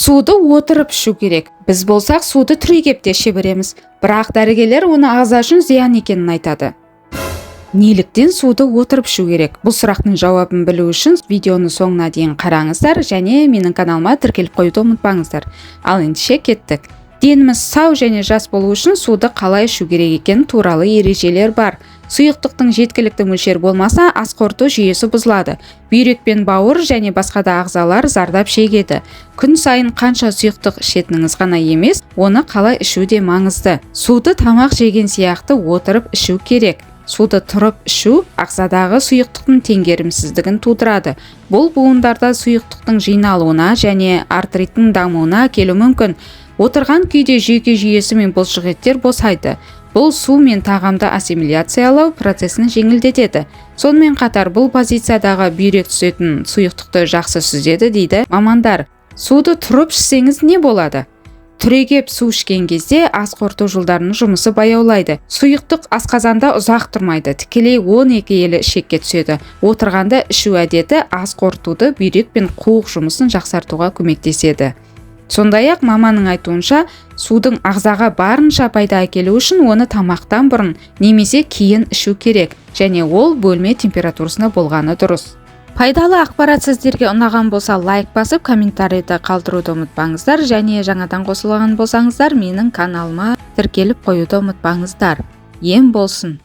Суды отырып ішу керек. Біз болсақ, суды түрегеп те іше береміз, бірақ дәрігерлер оны ағза үшін зиян екенін айтады. Неліктен суды отырып ішу керек? Бұл сұрақтың жауабын білу үшін видеоны соңына дейін қараңыздар және менің каналыма тіркеліп қоюды ұмытпаңыздар. Ал ендеше кеттік. Деніміз сау және жас болу үшін суды қалай ішу керек екені туралы ережелер бар. Сұйықтықтың жеткілікті мөлшері болмаса, ас қорыту жүйесі бұзылады, бүйрек пен бауыр және басқа да ағзалар зардап шегеді. Күн сайын қанша сұйықтық ішетініңіз ғана емес, оны қалай ішу де маңызды. Суды тамақ жеген сияқты отырып ішу керек. Суды тұрып ішу ағзадағы сұйықтықтың теңгерімсіздігін тудырады. Бұл буындарда сұйықтықтың жиналуына және артриттің дамуына әкелуі мүмкін. Отырған күйде жүйке жүйесі мен бұлшықеттер босайды. Бұл су мен тағамды ассимиляциялау процесін жеңілдетеді. Сонымен қатар бұл позициядағы бүйрек түсетін сұйықтықты жақсы сүзеді, дейді мамандар. Суды тұрып ішсеңіз, не болады? Түрегеп су ішкен кезде ас қорыту жолдарының жұмысы баяулайды. Сұйықтық асқазанда ұзақ тұрмайды, тікелей 12 елі ішекке түседі. Отырғанда ішу әдеті ас қорытуды, бүйрек пен қуық жұмысын жақсартуға көмектеседі. Сондай-ақ маманның айтуынша, судың ағзаға барынша пайда әкелу үшін оны тамақтан бұрын немесе кейін ішу керек және ол бөлме температурасында болғаны дұрыс. Пайдалы ақпарат сіздерге ұнаған болса, лайк басып, комментарийді қалдыруды ұмытпаңыздар және жаңадан қосылған болсаңыздар, менің каналыма тіркеліп қоюды ұмытпаңыздар. Ем болсын!